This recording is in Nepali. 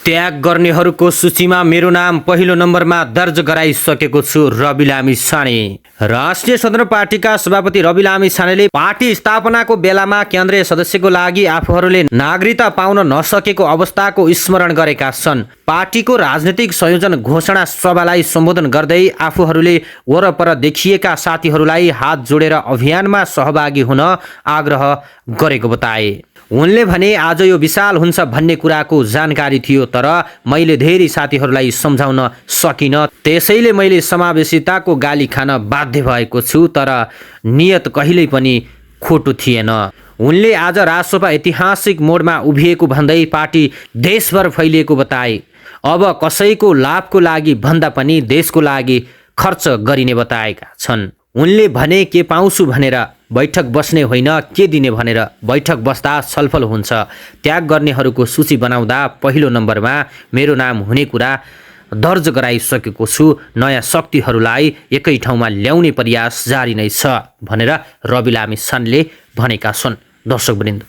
त्याग गर्नेहरूको सूचीमा मेरो नाम पहिलो नम्बरमा दर्ज गराइसकेको छु। रवि लामी छाने। राष्ट्रिय स्वतन्त्र पार्टीका सभापति रवि लामी छानेले पार्टी स्थापनाको बेलामा केन्द्रीय सदस्यको लागि आफूहरूले नागरिकता पाउन नसकेको अवस्थाको स्मरण गरेका छन्। पार्टीको राजनीतिक संयोजन घोषणा सभालाई सम्बोधन गर्दै आफूहरूले वरपर देखिएका साथीहरूलाई हात जोडेर अभियानमा सहभागी हुन आग्रह गरेको बताए। उनले भने आज यो विशाल हुन्छ भन्ने कुराको जानकारी थियो, तर मैले धेरै साथीहरूलाई सम्झाउन सकिनँ, त्यसैले मैले समावेशिताको गाली खान बाध्य भएको छु, तर नियत कहिल्यै पनि खोटो थिएन। उनले आज राजसभा ऐतिहासिक मोडमा उभिएको भन्दै पार्टी देशभर फैलिएको बताए। अब कसैको लाभको लागि भन्दा पनि देशको लागि खर्च गरिने बताएका छन्। उनले भने के पाउँछु भनेर बैठक बस्ने होइन, के दिने भनेर बैठक बस्दा छलफल हुन्छ। त्याग गर्नेहरूको सूची बनाउँदा पहिलो नम्बरमा मेरो नाम हुने कुरा दर्ज गराइसकेको छु। नयाँ शक्तिहरूलाई एकै ठाउँमा ल्याउने प्रयास जारी नै छ भनेर रवि लामी छानेले भनेका छन्। दर्शकवृन्द,